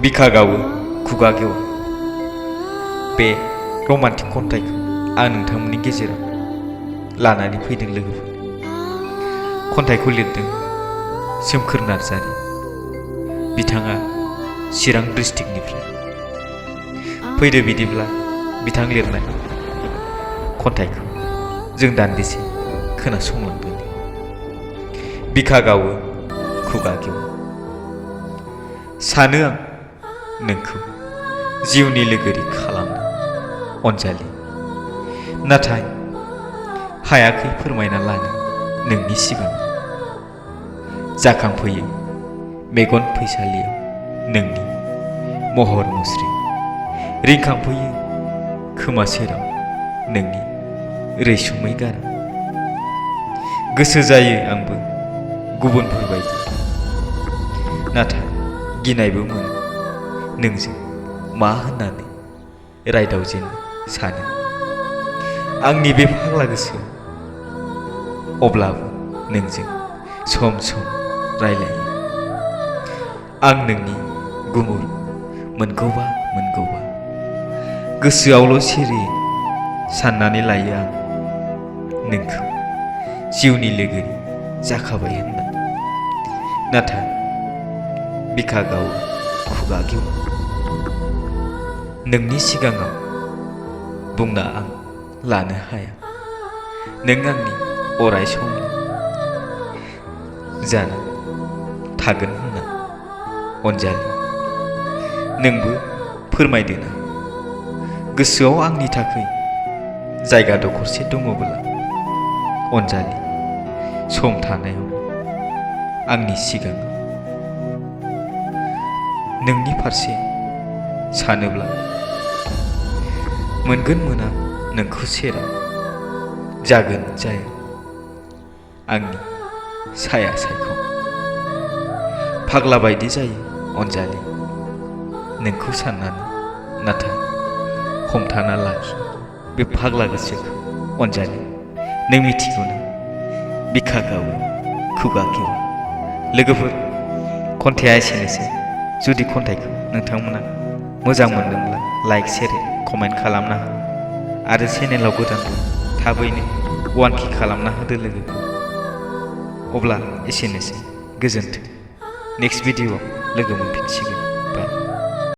बिखा गावो खुगा गेवा बे रमान्टिक खन्थाइखौ आं नोंथांमोननि गेजेराव लानानै फैदों लोगोफोर। खन्थाइखौ लिरदों सोमखोर नार्जारी। बिथाङा चिरां डिस्ट्रिक्टनिफ्राय। फैदो बिदिब्ला बिथां लिरनाय खन्थाइखौ जों दान्दिसे खोनासंलांदोनि। बिखा गावो खुगा गेवा। सानो आं नोंखौ जिउनि लोगोरि खालामनो अनजालि, नाथाय हायाखै फोरमायना लानो नोंनि सिगाङाव। जाखांफैयो मेगन फैसालियाव नोंनि महर मुस्रि, रिंखांफैयो खोमा सेराव नोंनि रैसुमै गारां। गोसो जायो आंबो गुबुनफोरबायदि, नाथाय गिनायबो मोनो नोंजों मा होननानै रायदावजेननो सानो आंनि बे फाग्ला गोसोआव। अब्लाबो नोंजों सम सम रायलायो आं नोंनि गुमुर मोनगौबा मोनगौबा। गोसोआवल' सिरियै साननानै लायो आं नोंखौ जिउनि लोगोरि जाखाबाय होनना। नाथाय बिखा गावो खुगा गेवा। नोंनि सिगाङाव बुंना आं लानो हाया नों आंनि अराय समनि जाना थागोन होनना अनजालि। नोंबो फोरमायदो ना गोसोआव आंनि थाखाय जायगा दखरसे दङब्ला अनजालि, सम थानायाव आंनि सिगाङाव। नोंनि फारसे सानोब्ला मोनगोन मोना नोंखौ सेराव, जागोन जाया आंनि साया सायखं। फाग्ला बायदि जायो अनजालि नोंखौ साननानै, नाथाय हमथाना लाखि बे फाग्ला गोसोखौ अनजालि। नों मिथिगौ ना बिखा गावो खुगा गेवा। लोगोफोर, खन्थाइया एसेनोसै। जुदि खन्थाइखौ नोंथांमोना मोजां मोनदोंब्ला लाइक शेयार कमेन्ट खालामना हो, आरो चेनेलाव गोदानब्ला थाबैनो 1K खालामना होदो लोगोफोर। अब्ला एसेनोसै, गोजोन्थों। नेक्स्ट भिडिअ'आव लोगो मोनफिनसिगोन। बाय।